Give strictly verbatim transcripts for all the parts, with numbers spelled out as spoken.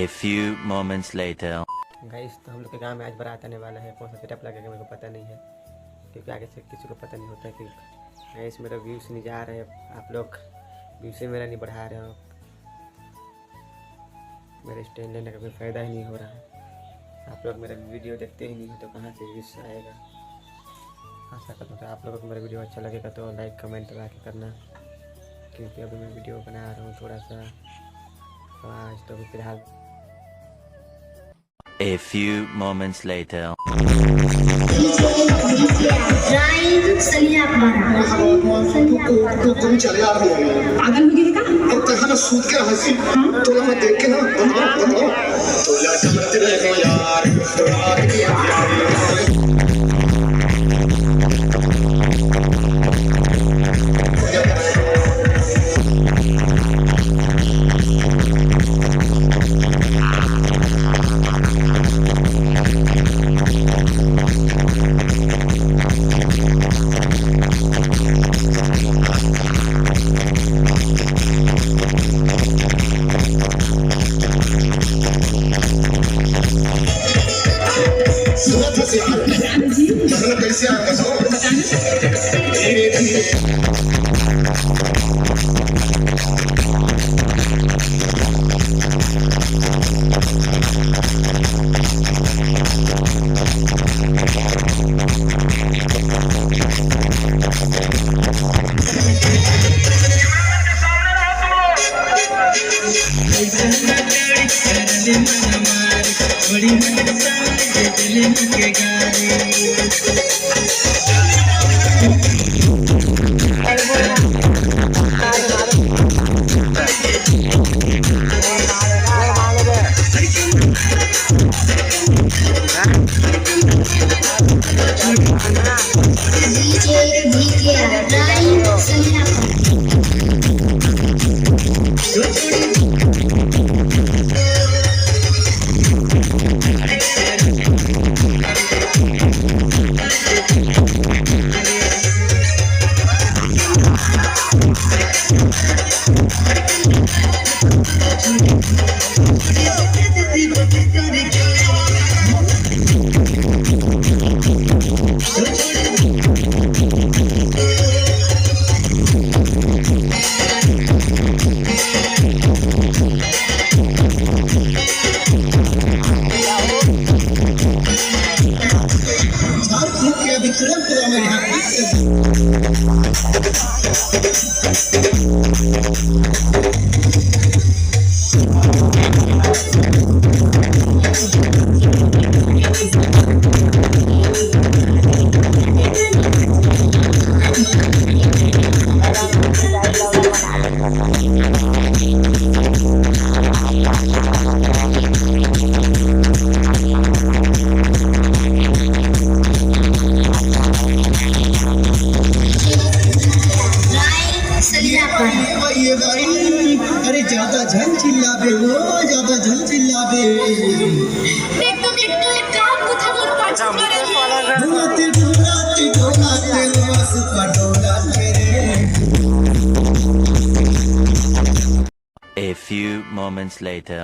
A few moments later. गाइस, तो हम लोग के गांव में आज बारात आने वाला है। कौन सा सेटअप लगेगा, मेरे को पता नहीं है, क्योंकि आगे से किसी को पता नहीं होता है कि गाइस, मेरा व्यूज नहीं जा रहे, आप लोग व्यूज से मेरा नहीं बढ़ा रहे हो। मेरे स्टैंड लेने का कोई फ़ायदा ही नहीं हो रहा है। आप लोग मेरा वीडियो देखते ही नहीं हो, तो कहाँ से व्यूज आएगा? आशा करता हूँ कि आप लोगों को मेरा वीडियो अच्छा लगेगा, तो लाइक, कमेंट दबा के करना, क्योंकि अभी मैं वीडियो बना रहा हूँ थोड़ा सा। तो आज तो अभी फिलहाल A few moments later. Rhyme सलिया पारा। पागल हो गई है का? अब तक हम सूत के रहा सी। तोला मैं देख के ना, बंद कर, बंद कर। तोला समझ रहे हो यार, तो रात की यारी। सुना था से यार, जानो कैसे आया था? धीरे धीरे। ये भाई, ये भाई, अरे ज्यादा झन चिल्लाबे वो, ज्यादा झन चिल्लाबे। देख तो, देख तो, एक काम को था, वो पाछू अच्छा, करे। डोलाते, डोलाते, डोलाते, वो सुपर डोला मेरे। A few moments later.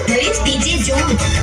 There is D J Jones.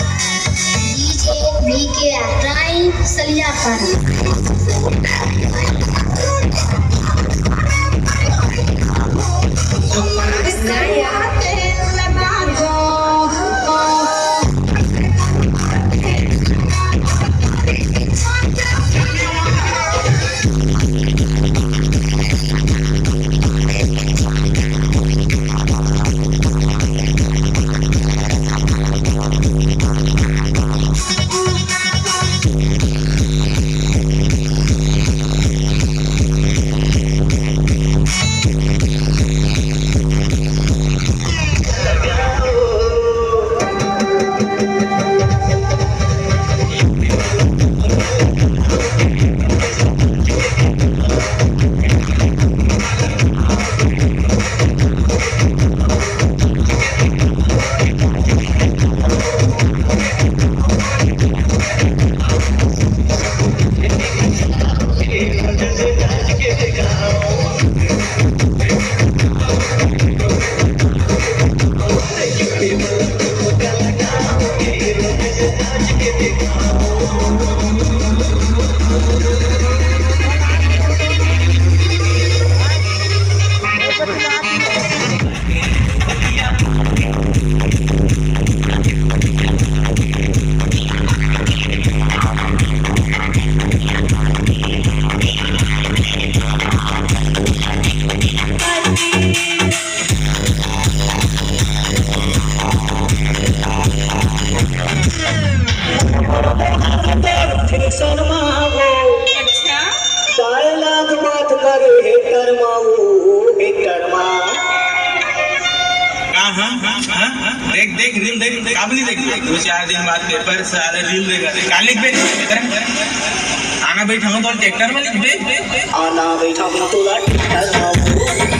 DJ VK Rai सलियापन। अच्छा। Dialogue बात करे हे टरमा, ओ हे टरमा। हाँ, हाँ, हाँ, हाँ, हाँ। देख, देख, reel देख, काबर नहीं देख? दो चार दिन बाद paper, सारे reel देगा। का लिखबे? आना बैठा हूँ तो tractor में लिखबे। आना बैठा हूँ तो tractor में।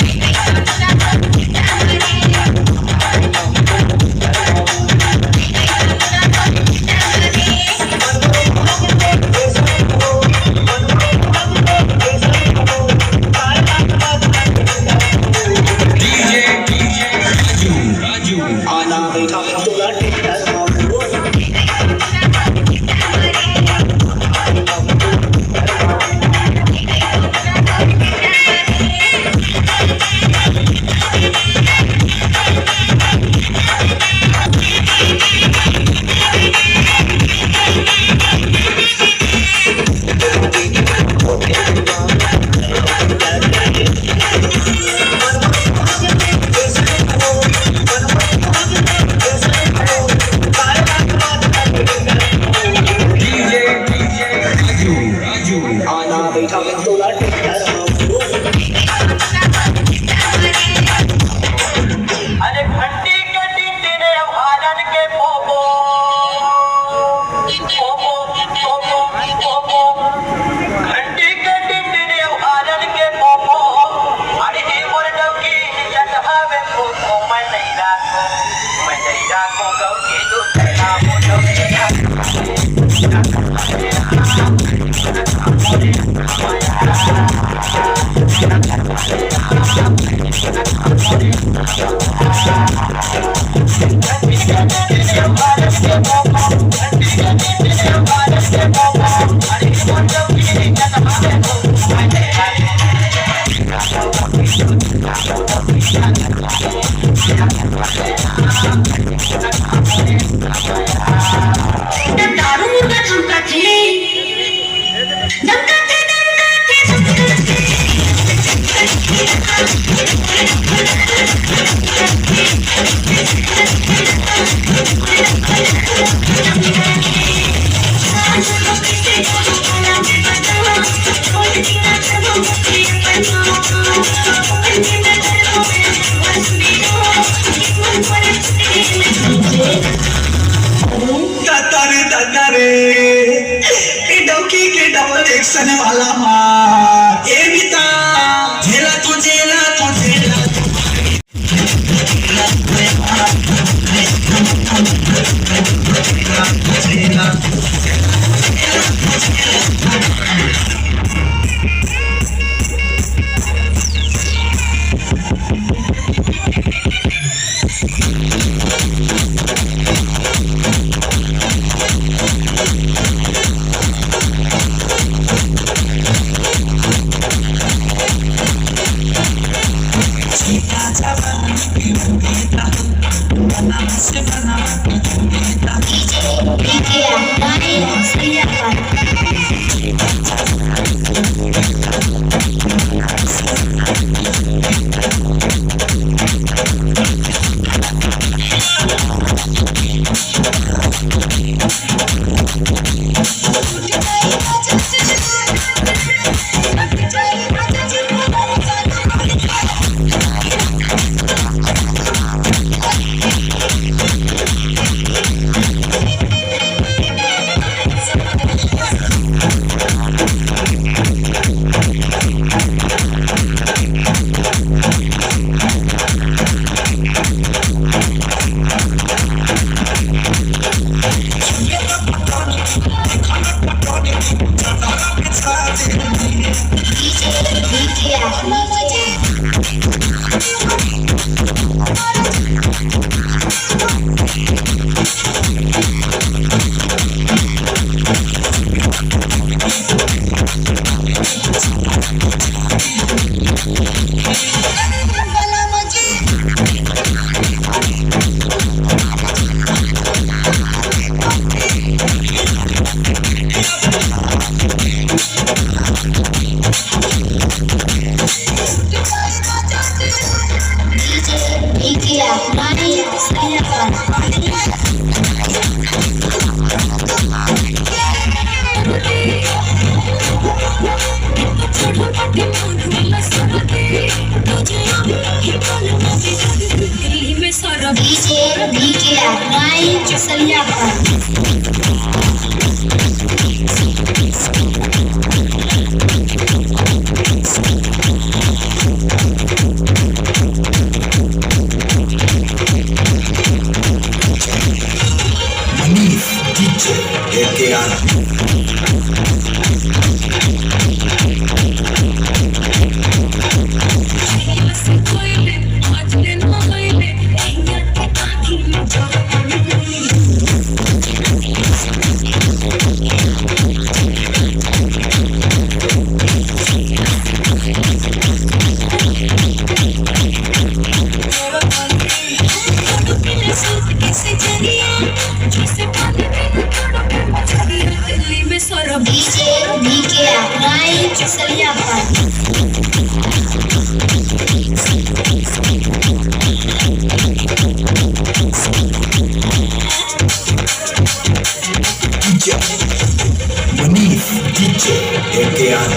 मुर्गा धमकाथे, धमकाथे, धमकाथे, धमकाथे। ततरे ततरे, ए डौकी के डबल एक्शन वाला मार। ए मिता, झेला तू, झेला तू, झेला तू। DJ B K F nine Chusaliya पर। Manish D J A K R। DJ B K F nine Chusaliya पर। DJ Manish D J A K R।